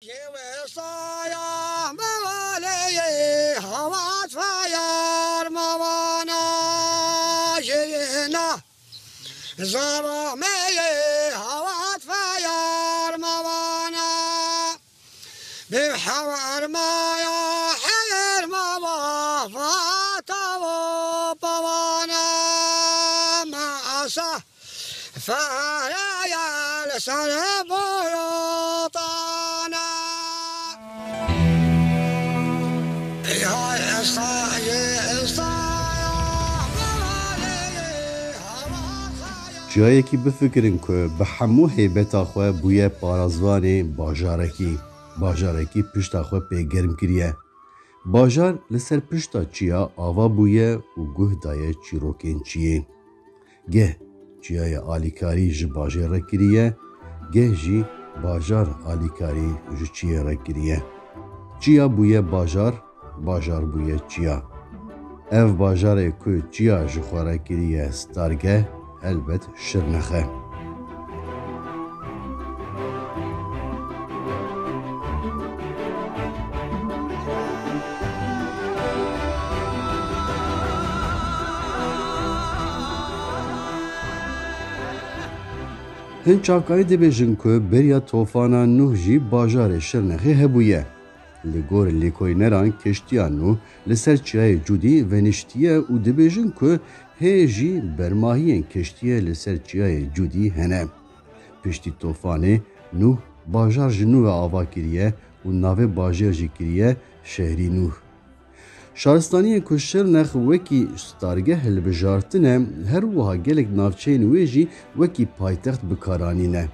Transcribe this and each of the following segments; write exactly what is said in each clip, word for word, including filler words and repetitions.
Yê wesaya mevaleyê havat fayar mavana yê na. Zava meyê havat fayar mavana. Bi hawar maya heyr mava vata vo pavana. Ma asa Feraya li ser boyotana. Ya esa, ya esa, ya. Çiyayekî bifikirin ku bi hemû heybeta xwe bûye parazvanê bajarekî. Bajarekî pişta xwe pê germ kiriye. Bajar li ser pişta çiya ava bûye û guh daye çîrokên çiyê. Geh çiyayê alîkarî ji bajêr re kiriye, geh jî bajar alîkarî ji çiyê re kiriye. Çiya bûye bajar, bajar bûye çiya. Ev bajarê ku çiya ji xwe re kiriye stargeh, helbet Şirnex e. Hin çavkanî dibêjin ku beriya tofana Nuh jî bajarê Şirnexê hebûye. Li gor lêkolîneran keştiya Nuh li ser çiyayê Cûdî veniştiye û dibêjin ku hê jî bermahiyên keştiyê li ser çiyayê Cûdî hene. Piştî tofanê Nuh bajar ji nû ve ava kiriye û navê bajêr jî kiriye Şehrî Nuh. Şaristaniyên ku Şirnex wekî stargeh hilbijartine, her wiha gelek navçeyên wê jî wekî paytext bi kar anîne.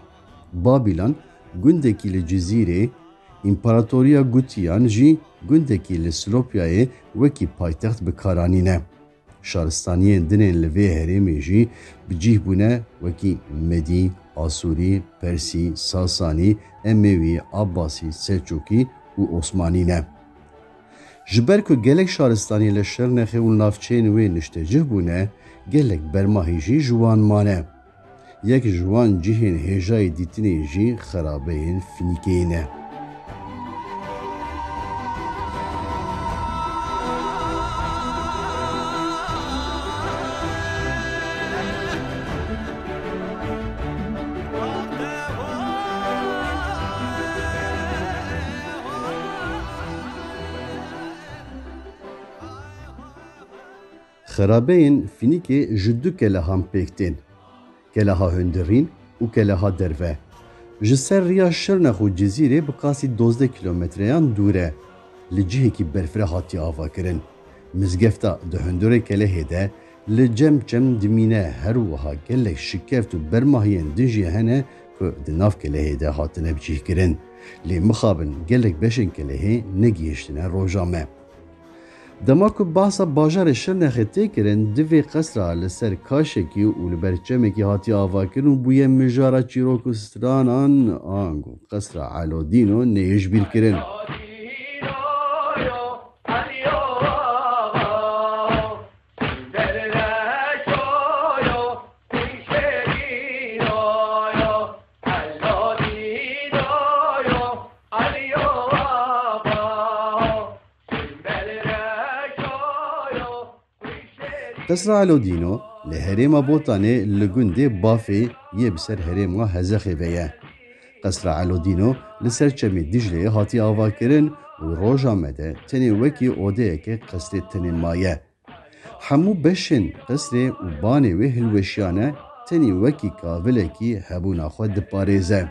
Babîlan gundekî li Cizîrê, Împaratoriya Gutiyan jî gundekî li Silopyayê wekî paytext bi kar anîne. Şaristaniyên din ên li vê herêmê jî bi cih bûne, wekî Medî, Asûrî, Persî, Sasanî, Emewî, Abbasî, Selçûkî û Osmanî ne. Ji ber ku gelek şaristanî li Şirnexê û navçeyên wê niştecih bûne, gelek bermahî jî ji wan mane. Yek ji wan cihên hêjayî dîtinê jî xerabeyên Fînîkeyê ne. Xerabeyên Fînîkê ji du kelehan pêk tên. Keleha hundirîn û keleha derve. Ji ser riya Şirnex û Cizîrê bi qasî dozdeh kîlometreyan dûr e. Li cihekî berfireh hatiye avakirin. Mizgefta di hundirê kelehê de li cem çem dimîne, her wiha gelek şikeft û bermahiyên din jî hene ku di nav kelehê de hatine bicihkirin. Lê mixabin gelek beşên kelehê negihiştine roja me. Dema ku behsa bajarê Şirnexê tê kirin, divê qesra li ser kaşekî û li ber çemekî hatiye avakirin û bûye mijara çîrok û stranan, ango qesra Elodîno neyê ji bîr kirin. Qesra Elodîno li herêma Botanê li gundê Bafê yê bi ser herêma Hezexê ve ye. Qesra Elodîno li ser çemê Dîcleyê hatiye avakirin û roja me de tenê wekî odeyeke qesrê tenê maye. Hemû beşên qesrê û banê wê hilweşiyane, tenê wekî kavilekî hebûna xwe diparêze.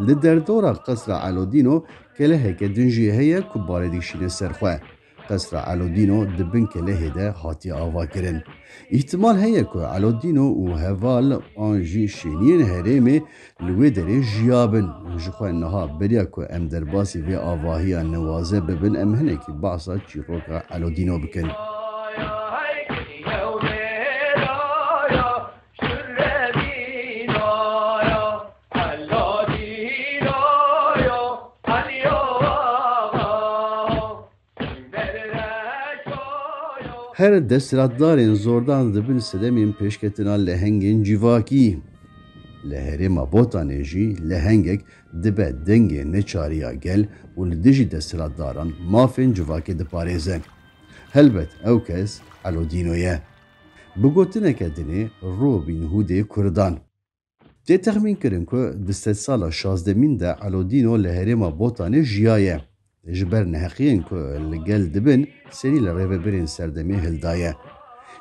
Li derdora qesra Elodîno keleheke din jî heye ku barê dikişîne ser xwe. Qesra Elodîno di bin kelehê de hatiye avakirin. Îhtimal heye ku Elodîno û heval an jî şêniyên herêmê li wê derê jiyabin. Ji xwe niha beriya ku em derbasî vê avahiya niwaze bibin, em hinekî behsa çîroka Elodîno bikin. Her desthilatdarên zordan dibin sedemên pêşketina lehengên civakî. Li herêma Botanê jî lehengek dibe dengê neçariya gel û li dijî desthilatdaran mafên civakê diparêze. Helbet ew kes Elodîno ye. Bi gotineke dinê Robin Hoodê Kurdan. Tê texmîn kirin ku di sedsala şazdemîn de Elodîno li herêma Botanê jiyaye. Ji ber neheqiyên ku li gel dibin, serî li rêvebirên serdemê hildaye.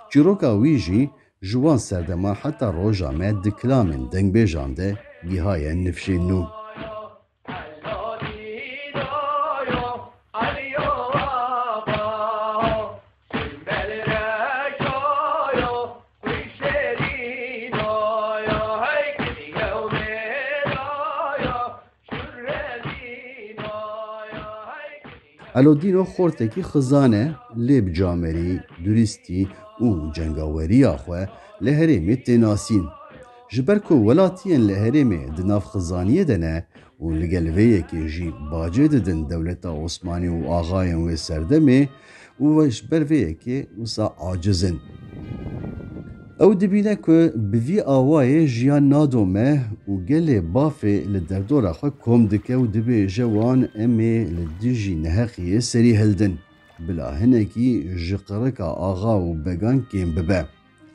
Çîroka wî jî ji wan serdeman heta roja me di kilamên dengbêjan de gihaye nifşên nû. Elodîno xortekî xizan e, lê bi camerî, durîstî û cengaweriya xwe li herêmê tê nasîn. Ji ber ku welatiyên li herêmê di nav xizaniyê de ne û li gel vê yekê jî bacê didin dewleta Osmanî û axayên wê serdemê û ji ber vê yekê wisa aciz in. Ew dibîne ku bi vî awayê jiyan nadome û gelê bafê li derdora xwe kom dike û dibêje wan, em ê li dijî neheqiyê serî hildin. Bila hinekî ji qirika axa û began kêm bibe.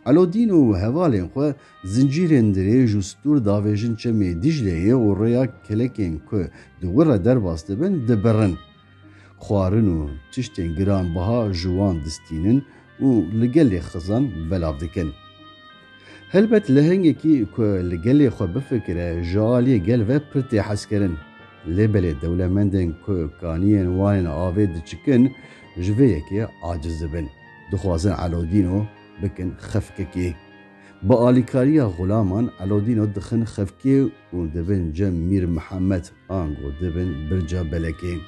Elodîno û hevalên xwe zincîrên dirêj û stûr davêjin çemê Dîcleyê û rêya kelekên ku di wir re derbas dibin, dibirin. Xwarin û tiştên giranbiha ji wan distînin û li gelê xizan belav dikin. Helbet lehengekî ku li gelê xwe bifikire, ji aliyê gel ve pir tê hezkirin. Lê belê dewlemendên ku kaniyên wan ên avê diçikin, ji vê yekê aciz dibin. Dixwazin Elodîno bikin xefkekê. Bi alîkariya xulaman Elodîno dixin xefkê û dibin cem Mîr Mihemed, ango dibin birca Belekê.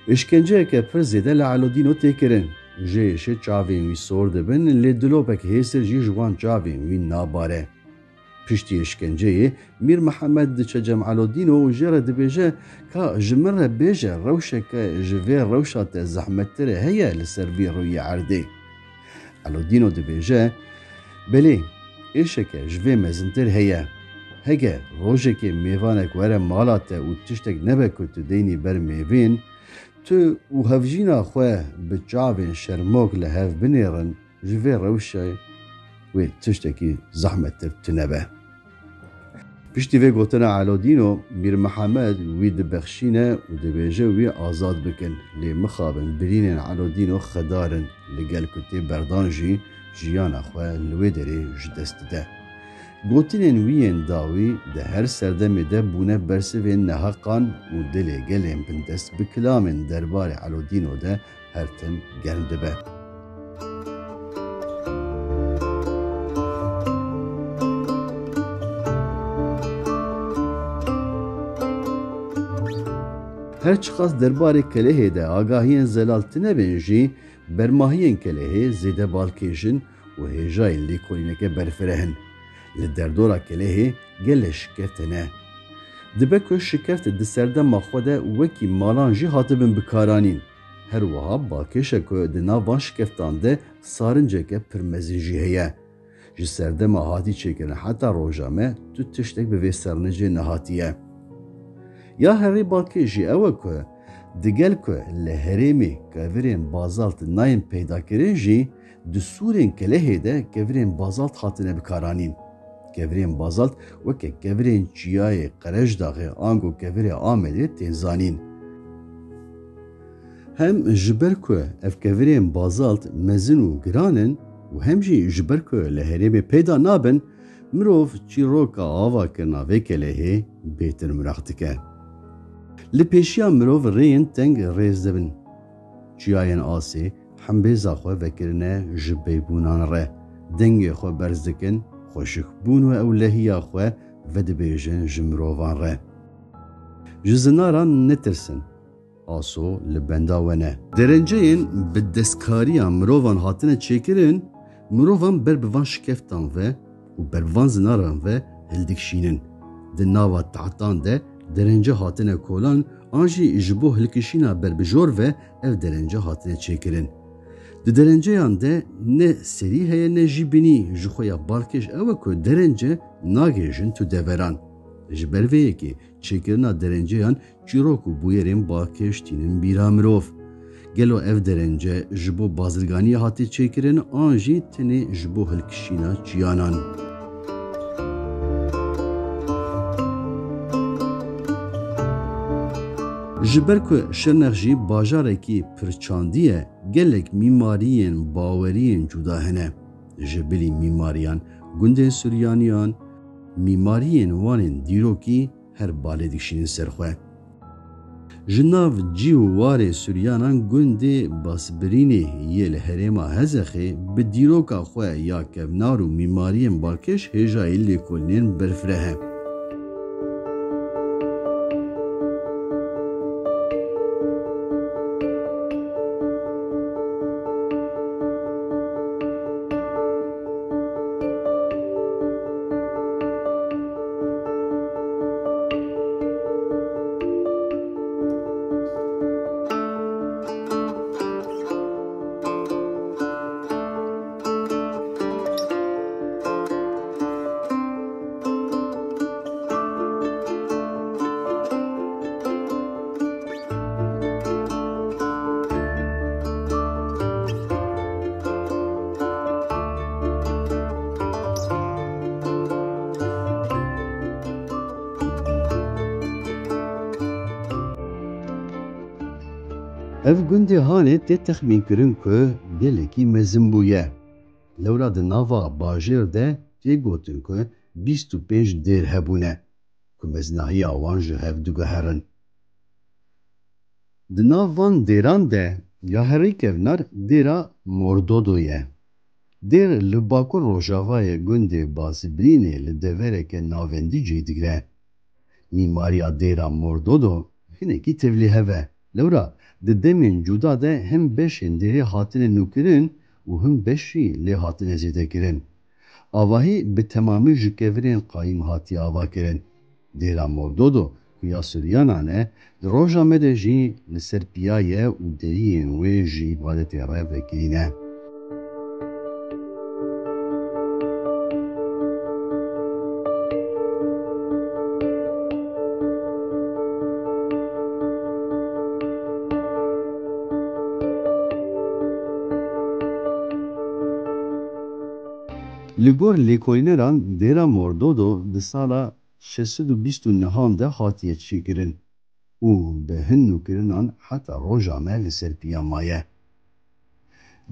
Îşkenceyeke pir zêde li Elodîno tê kirin. Ji êşê çavên wî sor dibin, lê dilopek hêsir jî ji wan çavên wî nabare. Piştî îşkenceyê Mîr Mihemed diçe cem Elodîno û jê re dibêje, ka ji min re bêje, rewşeke ji vê rewşa te zehmettir heye li ser vî rûyê erdê? Elodîno dibêje, belê, êşeke ji vê mezintir heye. Hege rojekê mêvanek were mala te û tiştek nebe ku tu deynî ber mêvên, tu û hevjîna xwe bi çavên şermok li hev binêrin, ji vê rewşê wê tiştekî zehmettir tune be. Piştî vê gotina Elodîno, Mîr Mihemed wî dibexşîne û dibêje wî azad bikin. Lê mixabin birînên Elodîno xedar in, li gel ku tê berdan jî jiyana xwe li wê derê ji dest dide. Gotinên wî yên dawî di her serdemê de bûne bersivên neheqan û dilê gelên bindest bi kilamên derbarê Elodîno de her tim germ dibe. Her çiqas derbarê Kelehê de agahiyên zelal tune bên jî, bermahiyên Kelehê zêde balkêş in û hêjayên lêkolîneke berfireh in. Li derdora Kelehê gelek şikeft hene. Dibe ku şikeft di serdema xwe de wekî malan jî hatibin bikaranîn. Her wiha balkêş e ku di nav van şikeftan de sarinceke pir mezin jî heye. Ji serdema hatî çêkirin heta roja me tu tiştek bi vê sarincê nehatiye. Ya herî balkêş jî ew e ku digel ku li herêmê kevirên bazalt nayên peydakirin jî, di sûrên Kelehê de kevirên bazalt hatine bikaranîn. Kevirên bazalt weke kevirên Çiyayê Qerejdaxê ango kevirê Amedê tên zanîn. Hem ji ber ku ev kevirên bazalt mezin û giran in û hem jî ji ber ku li herêmê peyda nabin, mirov çîroka avakirina vê Kelehê bêtir miraq dike. Li pêşiya mirov rêyên teng rêz dibin. Çiyayên asê hembêza xwe vekirine ji beybûnan re. Dengê xwe berz dikin, xweşikbûn û ewlehiya xwe vedibêjin ji mirovan re. Ji zinaran netirsin. Aso li benda we ne. Derenceyên bi destkariya mirovan hatine çêkirin, mirovan ber bi van şikeftan ve û ber bi van zinaran ve hildikşînin. Di nava tehtan de derence hatine kolan an jî ji bo hilkişîna berbijor ve ev derence hatine çêkirin. Di derenceyan de ne serî heye ne jî binî, ji xwe ya balkêş ew e ku derence nagihêjin tu deveran. Ji ber vê yekê çêkirina derenceyan çîrok û bûyerên balkêş tînin bîra mirov. Gelo ev derence ji bo bazirganiyê hate çêkirin an jî tenê ji bo hilkişîna çiyanan? Ji ber ku Şirnex jî bajarekî pirçandî ye, gelek mîmariyên baweriyên cuda hene. Ji bilî mîmariyan gundên Suryaniyan, mîmariyên wan ên dîrokî her balê dikişînin ser xwe. Ji nav cî û warê Suryanan gundê Basbirînê yê li herêma Hezexê bi dîroka xwe ya kevnar û mîmariyên balkêş hêjayî lêkolînên berfireh e. Ev gundê Hanê tê texmînkirin ku gelekî mezin bûye. Lewra di nava bajêr de tê gotin ku bîst û pênc dêr hebûne, ku mezinahiya wan ji hev diguherin. Di nav van dêran de ya herî kevnar dêra Mordodo ye. Dêr li bakur rojavayê gundê Bazibirînê li devereke navendî cih digire. Mîmariya dêra Mordodo hinekî tevlîhev e. Lewra di demên cuda de him beşên dêrê hatine nûkirin û him beşî lê hatine zêdekirin. Avahî bi temamî ji kevirên qayîm hatiye avakirin. Dêra Mordodo ku ya Suryanan e, di roja me de jî li ser piya ye û deriyên wê ji îbadetê re vekirî ne. Li gor lêkolîneran dêra Mordodo di sala şeş sed û bîst û nehan de hatiye çêkirin û bi hin nûkirinan heta roja me li ser piya maye.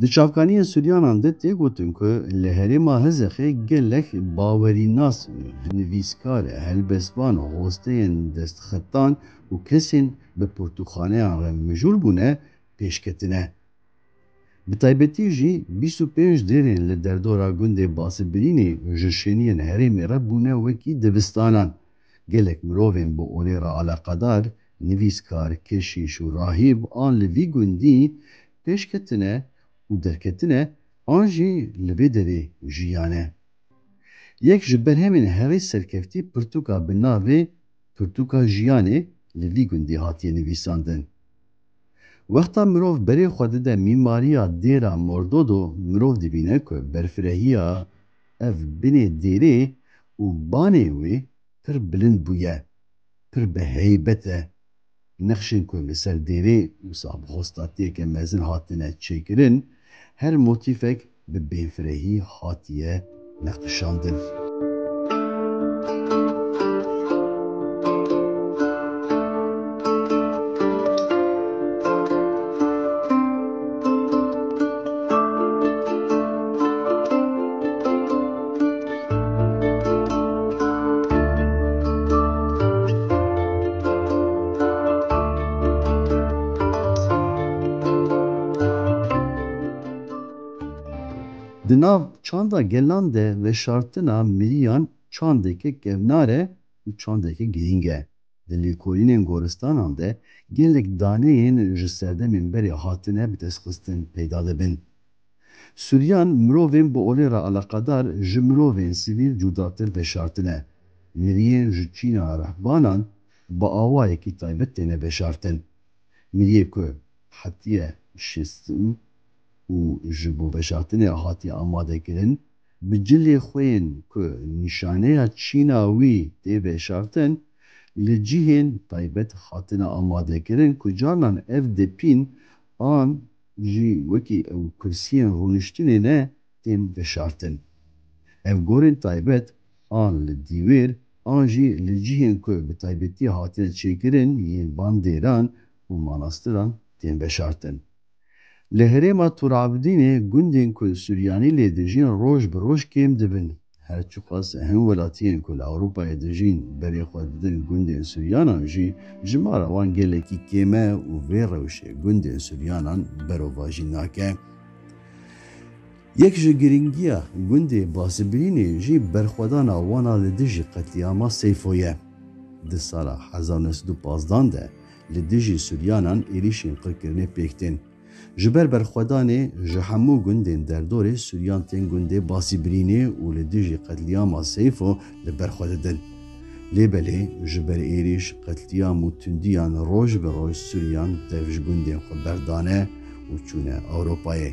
Di çavkaniyên Suryanan de tê gotin ku li herêma Hezexê gelek bawerînas, nivîskar, helbestvan, hosteyên destxetan û kesên bi pirtûkxaneyan re mijûl bûne, pêş ketine. Bi taybetî jî bîst û pênc dêrên li derdora gundê Basibirînê ji şêniyên herêmê re bûne wekî dibistanan. Gelek mirovên bi olê re eleqedar, nivîskar, keşîş û rahîb an li vî gundî pêş ketine û derketine an jî li vê derê jiyane. Yek ji berhemên herî serkeftî pirtûka bi navê Pirtûka Jiyanê li vî gundî hatiye nivîsandin. Wexta mirov berê xwe dide mîmariya dêra Mordodo, mirov dibîne ku berfirehiya ev binê dêrê û banê wê pir bilind bûye, pir bi heybet e. Nexşên ku li ser dêrê wisa bi hostatiyeke mezin hatine çêkirin, her motîfek bi bêfirehî hatiye neqişandin. Di nav çanda gelan de veşartina miriyan çandeke kevnar e û çandeke girîng e. Di lêkolînên goristanan de gelek daneyên ji serdemên berê hatine bi destxistin peyda dibin. Suryan mirovên bi olê re eleqedar ji mirovên sivîl cudatir veşartine. Miriyên ji çîna rehbanan bi awayekî taybet têne veşartin. Miriyê ku hetiye şêstin û ji bo veşartinê hatiye amadekirin, Bi cilê xwe yên ku nîşaneya çîna wî tê veşartin, li cihên taybet hatine amadekirin ku carnan ev depîn an jî wekî ew kursiyên rûniştinê ne tên veşartin. Ev gorên taybet an li dîwêr an jî li cihên ku bi taybetî hatine çêkirin yên van dêran û manastiran tên veşartin. Li herêma Turabdînê gundên ku Suryanî lê dijîn roj bi roj kêm dibin. Her çiqas hin welatiyên ku li Ewropayê dijîn berê xwe didin gundên Suryanan jî, jimara wan gelekî kêm e û vê rewşê gundên Suryanan berovajî nake. Yek ji girîngiya gundê Basibirînê jî berxwedana wan a li dijî qetlîama Seyfo ye. Di sala hezar neh sed û pazdan de li dijî Suryanan êrîşên qirkirinê pêk tên. Ji ber berxwedanê ji hemû gundên derdorê Suryan tên gundê Basîbirînê û li dijî qetlîama Seyfo li ber xwe didin. Lê belê ji ber êrîş, qetlîam û tundiyan roj bi roj Suryan dev ji gundên xwe berdane û çûne Ewropayê.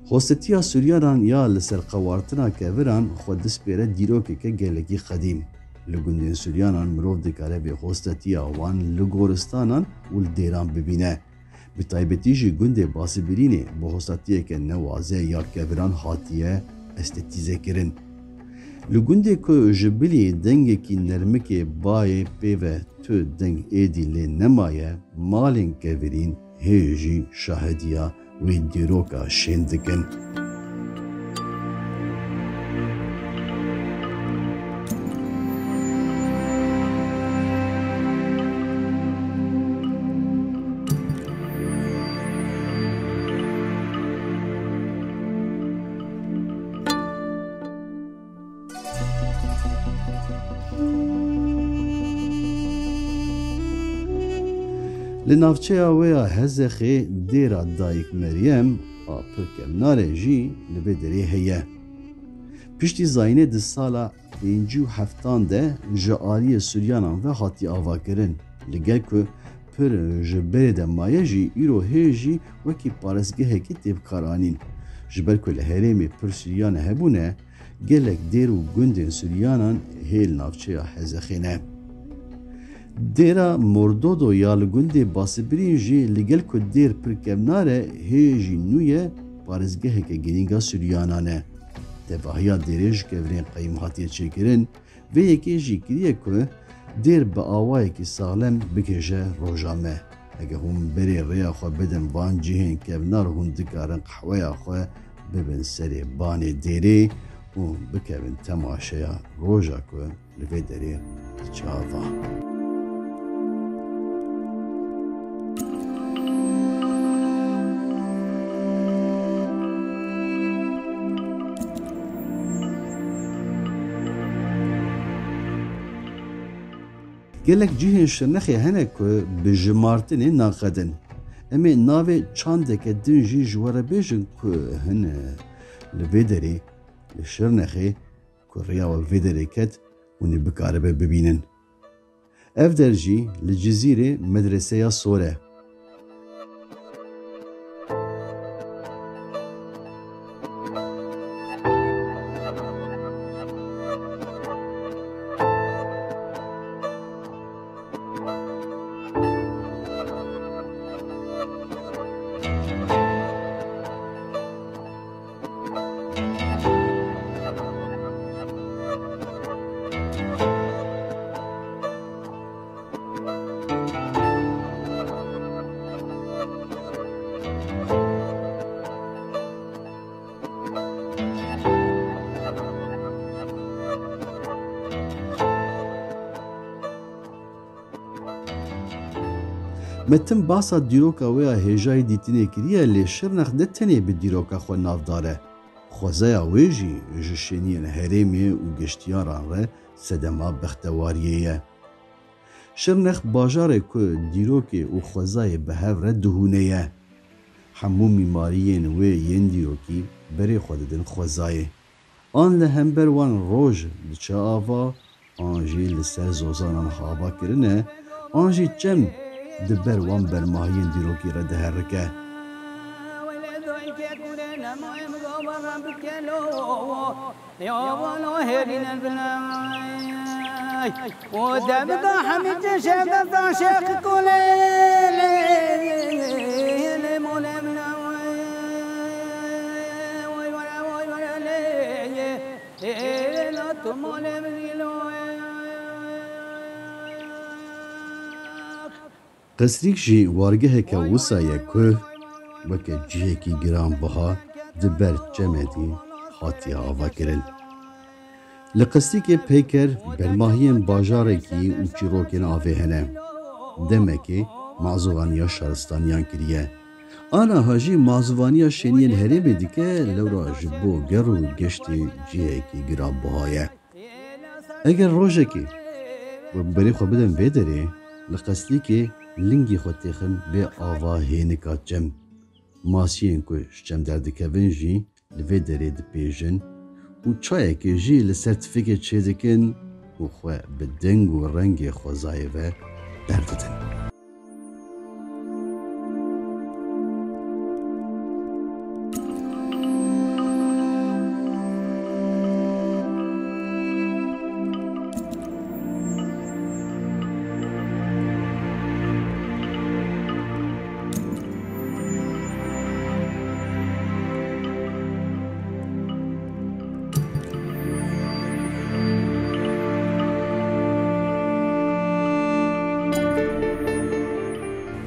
Xwestetiya Suryanan ya li ser qewartina keviran xwe dispêre dîrokeke gelekî qedîm. Li gundên Suryanan mirov dikare vê xwestetiya wan li goristanan û li dêran bibîne. Bi taybetî jî gundê Basibirînê bi hostatiyeke newaze ya keviran hatiye estetîzekirin. Li gundê ku ji bilî dengekî nermikê bayê pê ve tu deng êdî lê nemaye, malên kevirîn hê jî şahediya wê dîroka şên dikin. Li navçeya wê ya Hezexê dêra Dayik Meryem a Pirkevnarê jî li vê derê heye. Piştî zayînê di sala pêncî û heftan de ji aliyê Suryanan ve hatiye avakirin. Li gel ku pir ji berê de maye jî îro hê jî wekî parêzgehekî tê bikaranîn. Ji ber ku li herêmê pir Suryan hebûne, gelek dêr û gundên Suryanan hê li navçeya Hezexê ne. Dêra Mordodo ya li gundê Basibirîn jî li gel ku dêr pir kevnar e, hê jî nû ye, parêzgeheke girîng a Suryanan e. Tevahiya dêrê ji kevirên qeyim hatiye çêkirin, vê yekê jî kiriye ku dêr bi awayekî saxlem bigihêje roja me. Heke hûn berê rêya xwe bidin van cihên kevnar, hûn dikarin qehweya xwe bibin serê banê dêrê û bikevin temaşeya roja ku li vê derê diçe ava. Gelek cihên Şirnexê hene ku bi jimartinê naqedin. Em ê navê çandeke din jî ji we re bêjin ku hene li vê derê, li Şirnexê, ku rêya we vê derê ket, hûn ê bikaribe bibînin. Ev der jî li Cizîrê medreseya sor e. Me tim basa dîroka wê ya hêjayî dîtinê kiriye, lê Şirnex ne tenê bi dîroka xwe navdar e. Xwezaya wê jî ji şêniyên herêmê û geştiyaran re sedema bextewariyê ye. Şirnex bajarê ku dîrokê û xwezayê bi hev re dihûne ye. Hemû mîmariyên wê yên dîrokî berê xwe didin xwezayê. An li hember wan roj diçe ava, an jî li ser zozanan hava kirine, an jî çem di ber wan bermahiyên dîrokî re diherike. Qesrîk jî wargeheke wisa ye ku weke cihekî giranbiha di ber çemedî hatiye avakirin. Li Qesrîkê peyker bermahiyên bajarekî û çîrokên avê hene. Demekê mazûvaniya şaristaniyan kiriye. Aniha jî mazûvaniya şêniyên herêmê dike, lewra ji bo ger û geştê cihekî giranbiha ye. Eger rojekê we berê xwe bidin vê derê, li Qesrîkê lingî xwe têxin vê ava hênika çem. Masiyên ku ji çem derdikevin jî li vê derê dipêjin û çayekê jî li ser tifêkê çêdikin û xwe bi deng û rengê xwezayê ve berdidin.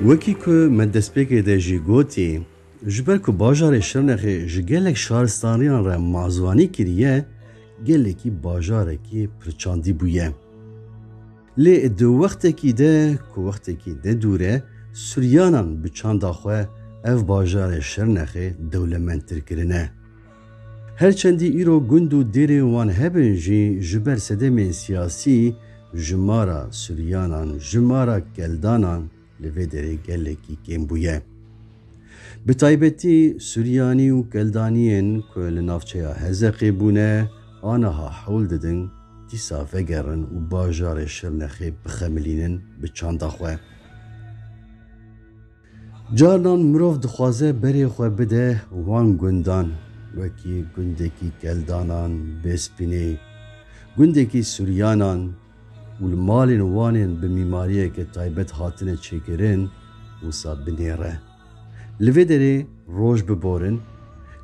Wekî ku me destpêkê de jî gotî, ji ber ku bajarê Şirnexê ji gelek şaristaniyan re mazwanî kiriye, gelekî bajarekî pirçandî bûye. Lê di wextekî de ku wextekî ne dûr e, Suryanan bi çanda xwe ev bajarê Şirnexê dewlemendtir kirine. Her çendî îro gund û dêrên wan hebin jî, ji ber sedemên siyasî jimara Suryanan, jimara Keldanan li vê derê gelekî kêm bûye. Bi taybetî Suryanî û Keldaniyên ku li navçeya Hezeqê bûne, aniha hewl didin dîsa vegerin û bajarê Şirnexê bixemilînin bi çanda xwe. Carinan mirov dixwaze berê xwe bide wan gundan, wekî gundekî Keldanan, Bêspînê, gundekî Suryanan û li malên wan ên bi mîmariyeke taybet hatine çêkirin, wisa binêre. Li vê derê roj biborin,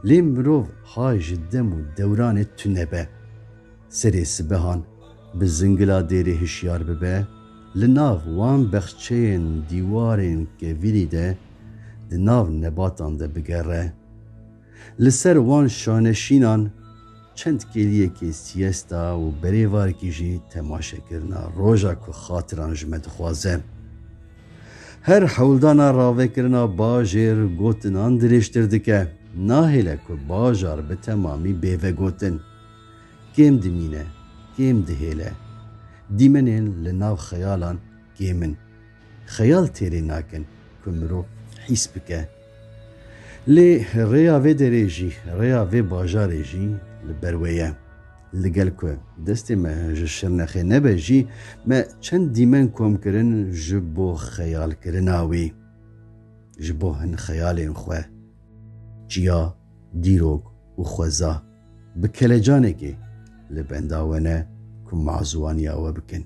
lê mirov hay ji dem û dewranê tune be. Serê sibehan bi zingila dêrê hişyar bibe, li nav wan bexçeyên dîwarên kevirî de di nav nebatan de bigere. Li ser wan şaneşînan çend kêliyekê siyesta û berêvarekî jî temaşekirina roja ku xatiran ji me dixwaze. Her hewldana ravekirina bajêr gotinan dirêjtir dike. Nahêle ku bajar bi temamî bê vegotin. Kêm dimîne, kêm dihêle. Dîmenên li nav xeyalan kêm in. Xeyal têrê nakin ku mirov hîs bike. Lê rêya vê derê jî, rêya vê bajarê jî li ber wê ye. Li gel ku destê me ji Şirnexê nebe jî, me çend dîmen kom kirin ji bo xeyalkirina wî, ji bo hin xeyalên xwe. Çiya, dîrok û xweza bi kelecanekê li benda we ne ku mazûwaniya we bikin.